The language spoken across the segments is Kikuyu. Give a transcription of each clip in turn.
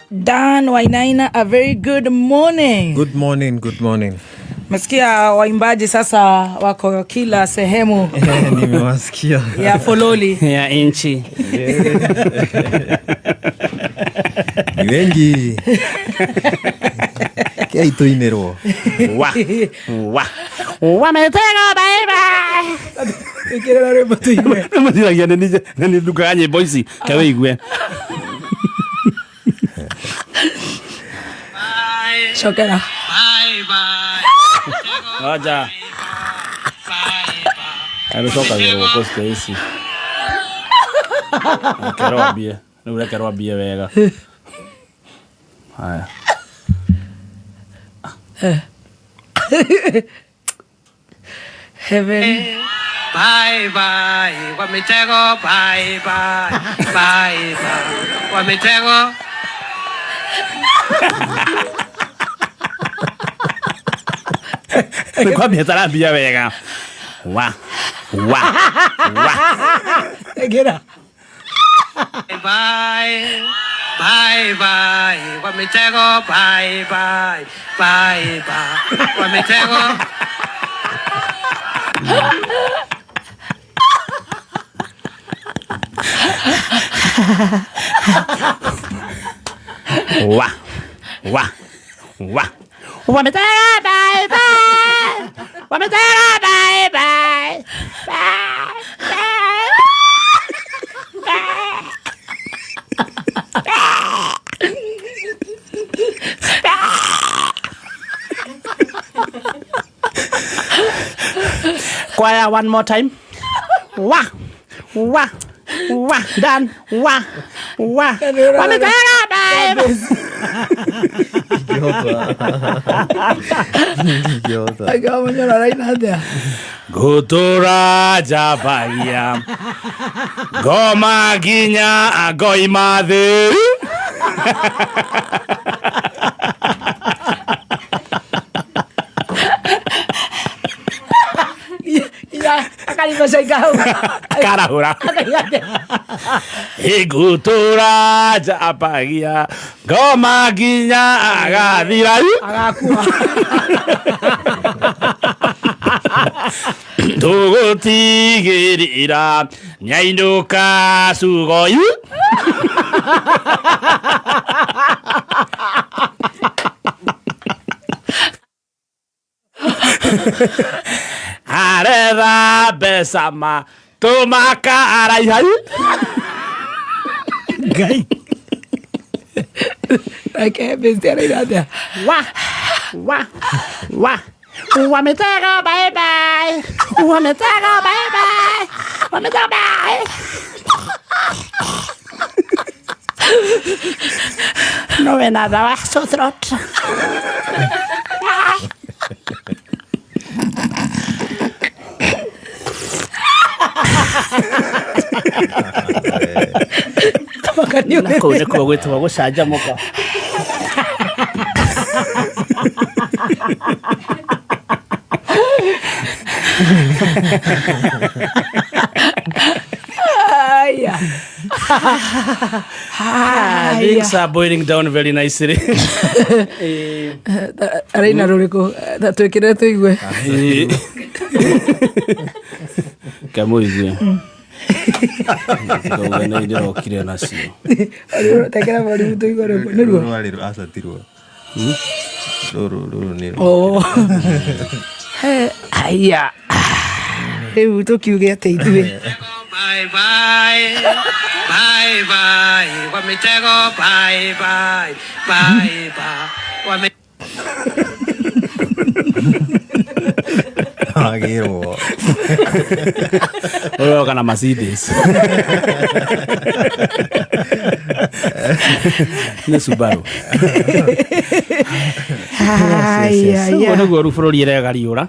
Dan Wainaina, a very good morning. Good morning, good morning. Mesikia waimbaji sasa wako kila sehemu Nimewasikia. ya fololi. Ya inchi. Ni wengi. Kei tuinirwo. Wa wa wametega bye bye. Ikirera rwimbo tuigue. Nĩmũthiragia nĩ ndukaga nyĩmbo ici ke wĩigue. Cokera. Ngoja. Arũcokagĩrwo kũ Stacy. Reke rwambie. Rĩu reke rwambie wega. Haya. Heaven. Bye bye kwa mitego, bye bye, bye bye kwa mitego. Nĩ kwambia tarambia wega. Wa wa wa. Ikira. Bye bye bye kwa mitego, bye bye, bye bye kwa mitego. Wa wa wa. Wametega bye bye. Wametega bye bye. Bye bye. Choir one more time. Wa wa wa dan wa wa. Wametega bye bye. Ingĩhota. Ingĩhota. Akiwa Munyoro araina atia? Ngũtũra njambagia ngoma nginya ngoima thĩ. Inya akarimacaika hau. Karahũra. Akaiga atia? Ngũtũra njambagia ngoma nginya agathira. Agakua. Tũgũtigĩrĩra nĩainũka cugoyu. Aretha mbeca ma tũmaka araihai. Ngai. Reke besti araina atia? Wa wa wa. Wametega bye bye. Wametega bye bye. Wametega bye. No wena dawa sore throat. Makanio. Na kũu nĩkuo gwĩtagwo gũcanjamũka. Aya. Things are boiling down very nicely. Araina rũrĩkũ? Twĩkĩre tũigue. Kamũigue. Ndauga nĩ ndĩrokire nacio. Tekera volume tũigue rwĩmbo. Nĩruo? Rũrũ rwarĩ aca ti ruo. Rũrũ rũrũ nĩ ruo. Oh. He, aya. Rĩu tũkiuge atĩ ithuĩ. Bye bye, bye bye kwa mitego, bye bye, bye bye kwa mitego. Agĩrwo. Ũroka na Mercedes. Nĩ Subaru. Aya, Ũguo aya. nĩguo rĩu bũrũri ĩregariũra.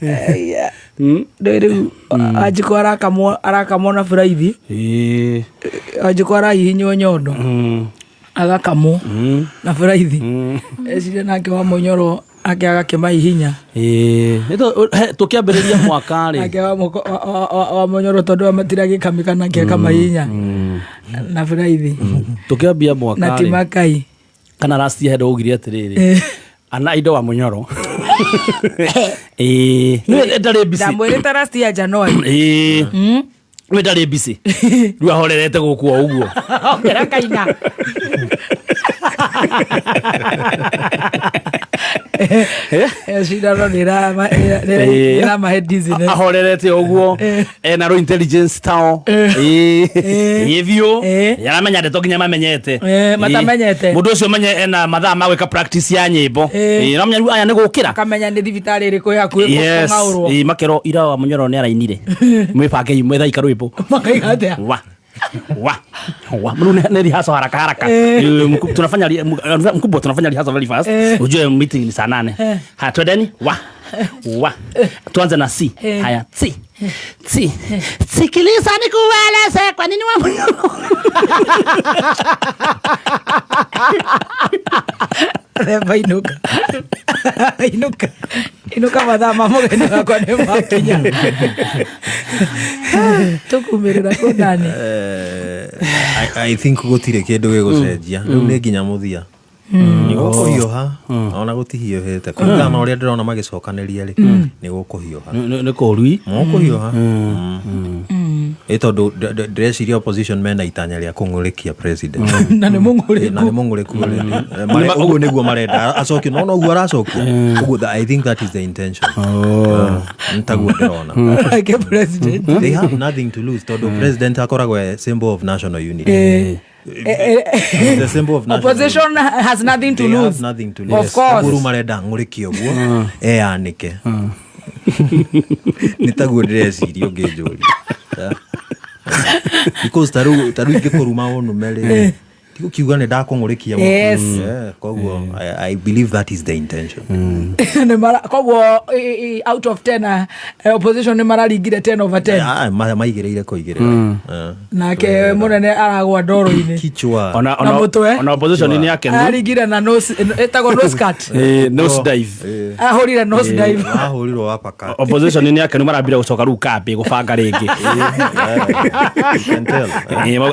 Aya. Ndũĩ rĩu Wanjikũ arakamwo na buraithi. Ĩĩ. Wanjikũ arahihinywo nyondo. Agakamwo na buraithi. Eciria nake wa Munyoro Ake agakĩmaihinya. Ĩĩ, tũkĩambĩrĩria mwaka rĩ. Ake wa wa Mũnyoro tondũ amatiragĩkamĩka nake akamahihinya na buraithi Tũkĩambia na mwaka rĩ, timakai. Kana last year ndaugire atĩrĩrĩ, ana indo wa Mũnyoro, ĩĩ, nĩwe ndarĩ busy. Ndamwĩrĩte last year January. Ĩĩ, nĩwe ndarĩ busy, rĩu ahorerete gũkũ o ũguo. Ongera kaina. Ĩyo cindano nĩramahe dizziness. Ahorerete ũguo ena ro intelligence tao, ĩĩ ĩĩ biũ. Aramenya ndeto nginya mamenyete. Matamenyete. Mũndũ ũcio menye ena mathaa ma gwĩka practice ya nyĩmbo. Ĩĩ, ramenya rĩu aya nĩ gũkĩra. Akamenya nĩ thibitarĩ ĩrĩkũ ĩ hakuhĩ Yes. kũng'aũrwo. Ĩĩ, makerwo ira wa Mũnyoro nĩ arainire, mwĩbangei mwethaika rwĩmbo. Makaiga atĩa? Wa wa wa mru ne rehearsal haraka haraka. Tunafanya mkubwa, tunafanya rehearsal very fast. Ujue meeting ni saa 8. Haya, twendeni, wa wa tuanze na C. Haya, C C, sikiliza nikueleze kwa nini wa Munyoro. Themba, inũka, inũka, inũka, mathaa ma mũgeni wakwa nĩ makinya, tũkumĩrĩra kũ nani. I think gũtirĩ kĩndũ gĩgũcenjia rĩu, nĩ nginya mũthia nĩ gũkũhiũha, ona gũtihiũhĩte kũringana na ũrĩa ndĩrona magĩcokanĩria rĩ, nĩ gũkũhiũha. Nĩ kũrui. Mũkũhiũha ĩ tondũ ndĩreciria opposition mena itanya rĩa kũng'ũrĩkia president. Na nĩ mũng'ũrĩku. Na nĩ mũng'ũrĩku already. Ũguo nĩguo marenda acokio, no noguo aracokio ũguo. I think that is the intention. Nĩ taguo ndĩrona. Ake president. They have nothing to lose tondũ president akoragwo e symbol of national unity. The symbol of national Opposition has nothing to They have lose. nothing to lose. Of course. Ũguo rĩu marenda ng'ũrĩkie ũguo eyanĩke, nĩ taguo ndĩreciria ũngĩnjũria. Yeah. Because tarĩu ingĩkũruma ũnũme rĩ, tigũkiuga nĩ ndakũng'ũrĩkia mũno. Yes. Yeah, koguo I believe that is the intention. Koguo out of 10, opposition nĩ mararingire 10 over 10. Ah, maigĩrĩire kũigĩrĩra. Nake mũnene aragwa ndoro-inĩ. Kichwa. Ona Na ona mũtwe. Ona opposition nĩ akenu. Araringire na nose, ĩtagwo nose cut. Nose dive. Ahũrire nose dive. Wahũrirwo wapaka. Opposition nĩ akenu, marambire gũcoka rĩu kambĩ gũbanga rĩngĩ. You can tell.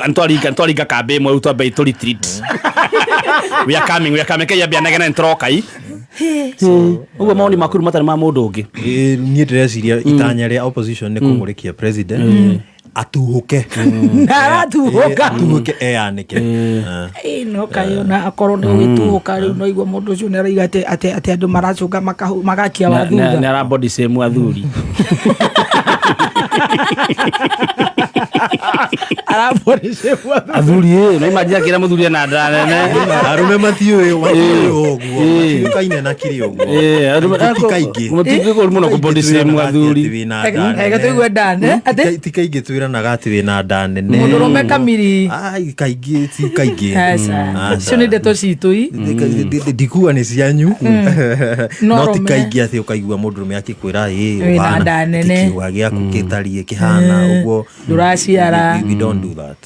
Nĩtwaringa kambĩ ĩmwe, rĩu twambe tũ retreat. We are coming, we are coming, keiambia negene nĩtũroka i ũguo maoni maku rĩu matarĩ ma mũndũ ũngĩ. Niĩ ndĩreciria itanya rĩa opposition nĩ kũng'ũrĩkia president atuhũke. Na aratuhũka. Atuhũke eyanĩke. Ĩ, no kaĩ ona akorwo nĩ ũgĩtuhũka rĩu, no igua mũndũ ũcio nĩ arauga atĩ andũ maracũnga magakia wa Nĩ thutha. ara body shame athuri. Arabody shame Athuri ĩ no imagine akĩra mũthuri ena nda nene. Arũme matiũĩ ũguo, matiũkaine na kĩrĩ ũguo. Ti kaingĩ. Mũtingĩ mũno kũ body shame athuri. Reke tũigue nda atĩ Ti kaingĩ twĩranaga atĩ wĩna nda nene. Mũndũrũme kamiri. Ai, kaingĩ ti kaingĩ. Aca. Aca. Icio nĩ ndeto citũ i. Ndikuga nĩ cianyu, No no ti rũme. kaingĩ atĩ ũkaigua mũndũrũme akĩkwĩra ĩ Wĩna ũhana, nda nene. kĩũga gĩaku gĩtariĩ kĩhana ũguo. Ndũraciara. We don't do that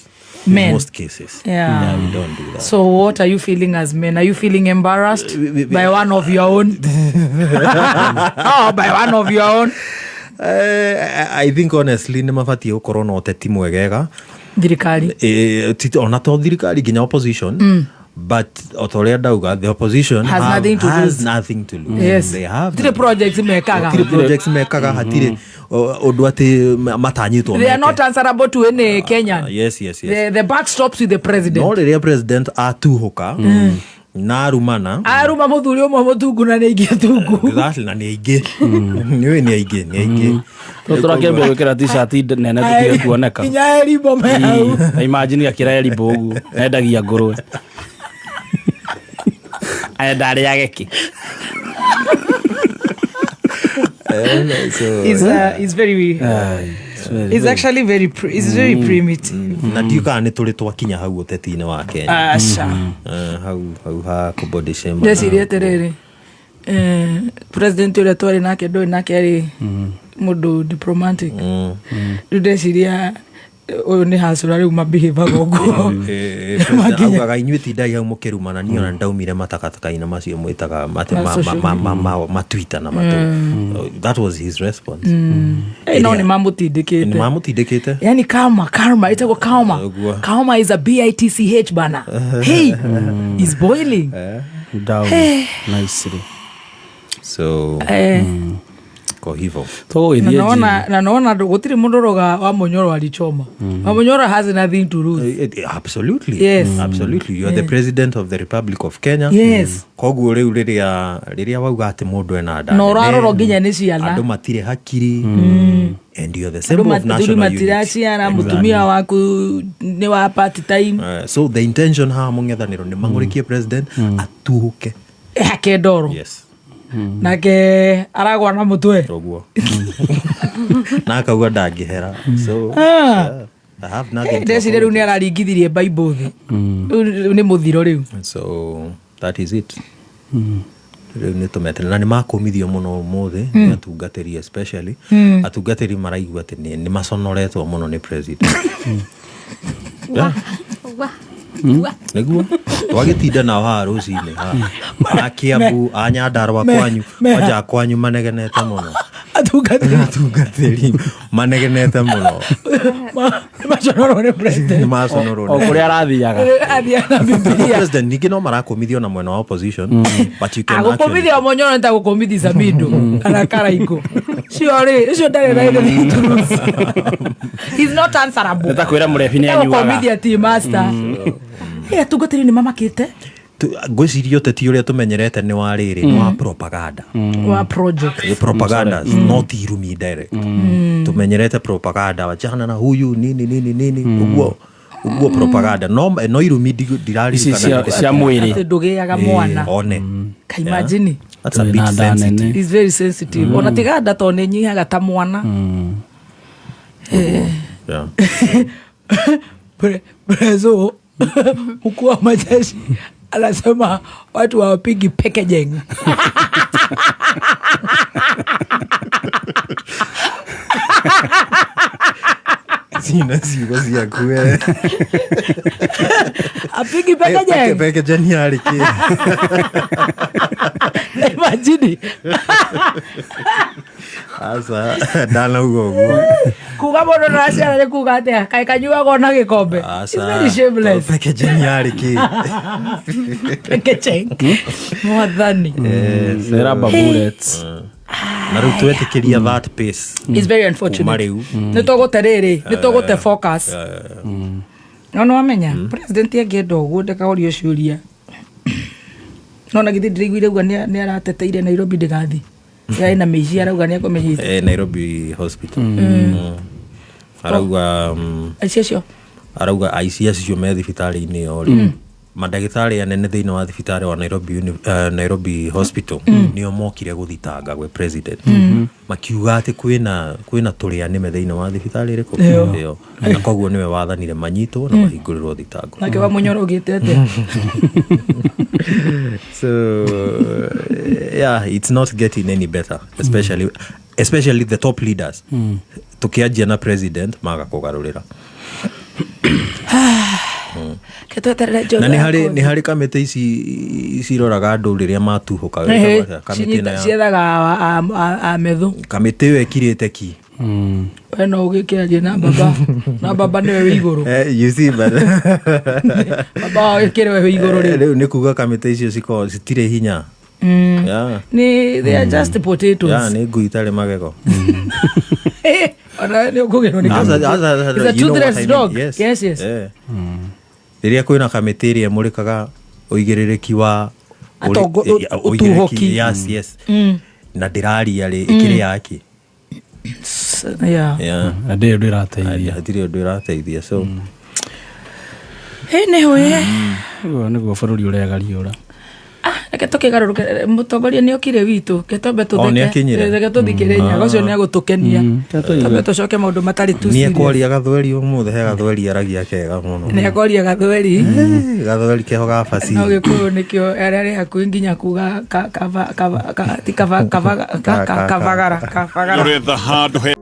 in Men. most cases. Yeah. We don't do that. So what are you feeling as men? Are you feeling embarrassed by one of your own? Oh, by one of your own. I think honestly nĩ mabatiĩ gũkorwo na ũteti mwegega. Thirikari. Ona to thirikari, nginya opposition, but o ta ũrĩa ndauga, the opposition Has nothing to has lose. nothing to lose. Yes. They have Hatirĩ projects mekaga. Hatirĩ projects mekaga, hatirĩ ũndũ atĩ matanyĩtwo They are meke. not answerable to any Kenyan. Yes. The buck stops with the president. No rĩrĩa president atuhũka na arumana, Aruma mũthuri ũmwe mũtungu na nĩ aingĩ atungu. Exactly, na nĩ aingĩ, nĩũĩ nĩ aingĩ, nĩ aingĩ. Tũrakĩambia gwĩkĩra t-shirt nene tũtige kuoneka. Nginya erimbo me hau. Na imagine akĩra erimbo ũguo endagia ngũrwe, enda arĩage kĩ? It's very, it's actually very it's very primitive. Na ndiũ kana nĩ tũrĩ twakinya hau ũteti-inĩ wa Kenya. Aca. Hau ha kũbody shame. Ndeciria atĩrĩrĩ, president ũrĩa twarĩ nake ndũĩ nake arĩ mũndũ diplomatic. Rĩu ndeciria ũyũ nĩ hacũra rĩu mabihivaga ũguo. President augaga inyuĩ tindai hau mũkĩrumana, niĩ ona nĩndaumire matakataka-inĩ macio mwĩtaga Ma social ma Twitter na matũ. That was his response. No nä mamå tindä kä Nĩ te mamũtindĩkĩte. Yani karma, karma itagwo karma. Ũguo. Karma is a bitch bana. Hey, is boiling. Down nicely. So Eh, ko hivyo. Na Tũgũgĩthiĩ. naona na naona gutiri mundu roga wa Munyoro alichoma. Wa Munyoro has nothing to lose. Absolutely. Yes. Absolutely, you are the president of the Republic of Kenya. Yes. Koguo rĩu rĩrĩa wauga atĩ mũndũ ena nda Na nene, ũrarorwo nginya nĩ ciana. andũ matirĩ hakiri, and you are the Andũ symbol of athuri national unity. matiraciara, mutumia waku nĩ wa part time. So the intention haha mũng'ethanĩro nĩ mang'ũrĩkie president atuhũke. Hake ndoro. Yes. Nake aragwa na mutwe. Ũguo na akauga ndangĩhera, so yeah, I have nothing to Ndeciria rĩu nĩ araringithirie Bible thĩ. Rĩu nĩ mũthiro rĩu. So that is it. Rĩu nĩ tũmeterere na nĩ makũmithio mũno ũmũthĩ nĩ atungatĩri, especially atungatĩri maraigua atĩ nĩ maconoretwo mũno nĩ president. Yeah. Nĩguo twagĩtinda nao haha rũcinĩ haha a Kiambu, a Nyandarua, kwanyu kwanja kwanyu manegenete mũno. Atungatĩri. Atungatĩri manegenete mũno. Maconorwo nĩ president. Nĩ maconorwo O nĩ kũrĩa arathiaga. Athiaga na Bibilia. president. Ningĩ no marakũmithio na mwena wa opposition, but you can actually Agũkũmithia Mũnyoro nĩ ta gũkũmithia Samido kana Karaikũ. Cio rĩ, ũcio ndarĩ na anything to lose. He's not answerable. Nĩ ta kwĩra mũrebi nĩ anyuaga. Gũkũmithia ti master. Hey, atungatĩri nĩ mamakĩte. Ngwĩciria ũteti ũrĩa tũmenyerete nĩ wa rĩrĩ, nĩ wa propaganda. Wa project. Propagandas, not irumi direct. Tumenyerete propaganda, wachana na huyu nini nini nini, ũguo ũguo propaganda, no irumi Ici ndiraririkana. cia mwĩrĩ. Atĩ ndũgĩaga mwana. One. Ka imagine. That's a bit Wĩna nda sensitive. nene. Is very sensitive. Ona tiga nda tondũ nĩ nyihaga ta mwana. Yeah. Prezo mkuu wa majeshi anasema watu hawapigi packaging. Cina ciugo ciaku we. Apigi packaging. Packaging yarĩ kĩ? Imagine. Aca ndanauga ũguo. Kuga mũndũ ndaraciara nĩ kuga atĩa kaĩ kanyuagwo na gĩkombe. It's Aca very shameless. Packaging yarĩ kĩ? Packaging. Mwathani. Nĩ rubber bullets. Na rĩu twetĩkĩria that pace It's very kuma unfortunate. rĩu. Nĩ tũgũte rĩrĩ, nĩ tũgũte focus. No nĩ wamenya president angĩenda ũguo ndakaũrio ciũria. No na githĩ ndĩraiguire uga nĩ arateteire Nairobi ndĩgathiĩ. Yarĩ na mĩici arauga nĩ ekũmĩnyita. Nairobi Hospital. Arauga Aici acio. Arauga aici acio me thibitarĩ-inĩ ĩyo rĩ, mandagĩtarĩ anene thĩinĩ wa thibitarĩ wa Nairobi Hospital nĩo mokire gũthitanga gwĩ president, makiuga atĩ kwĩna tũrĩa nĩme thĩinĩ wa thibitarĩ ĩrĩkũ ĩyo, na koguo nĩwe wathanire manyitwo na mahingũrĩrwo thitango. Nake wa Mũnyoro ũgĩte atĩa? So yeah, it's not getting any better, especially the top leaders, tukianjia na president maga kũgarũrĩra. Ke tweterere Joe Na nĩ harĩ Akoni. nĩ harĩ kamĩtĩ ici ciroraga andũ rĩrĩa matuhũka. Ehe, Kamĩtĩ ĩno ciethaga amethũ. Kamĩtĩ ĩyo ĩkirĩte ki. We no ũgĩkĩarie na baba, na baba nĩwe wĩ igũrũ. You see, but Baba wao ĩkĩrĩ we wĩ igũrũ rĩu. Rĩu nĩ kuga kamĩtĩ icio cikoragwo citirĩ hinya. Yeah. Nĩ they are just potatoes. Yeah, nĩ ngui itarĩ magego. Ona nĩ ũkũgĩrwo nĩ Aca, kamĩtĩ. aca, aca, It's a you know what toothless I mean. dog. Yes. Yes, yes. Yeah. Rĩrĩa kwĩna kamĩtĩ ĩrĩa ĩmũrĩkaga ũigĩrĩrĩki wa Ũtuhũki. ũigĩrĩrĩki, yes. Na ndĩraria rĩ, ĩkĩrĩ yake. Yeah. Yeah. Na ndĩrĩ ũndũ ĩrateithia. Hatirĩ ũndũ ĩrateithia, so Anyway, Ũguo nĩguo bũrũri ũregariũra. Ah, reke tũkĩgarũrũke, mũtongoria nĩ okire witũ, reke twambe Oh, nĩ akinyire? reke tũthikĩrĩrie nyaga ũcio nĩ agũtũkenia. Reke tũigue. Twambe tũcoke maũndũ matarĩ too Nĩ serious. ekwaria gathweri ũmũthĩ, he gathweri aragia kega mũno. Nĩ ekwaria gathweri. Gathweri keho ga basi. No gĩkũyũ nĩkĩo arĩa arĩ hakuhĩ nginya kuga ti kava kava kavagara kavagara. Ũretha handũ he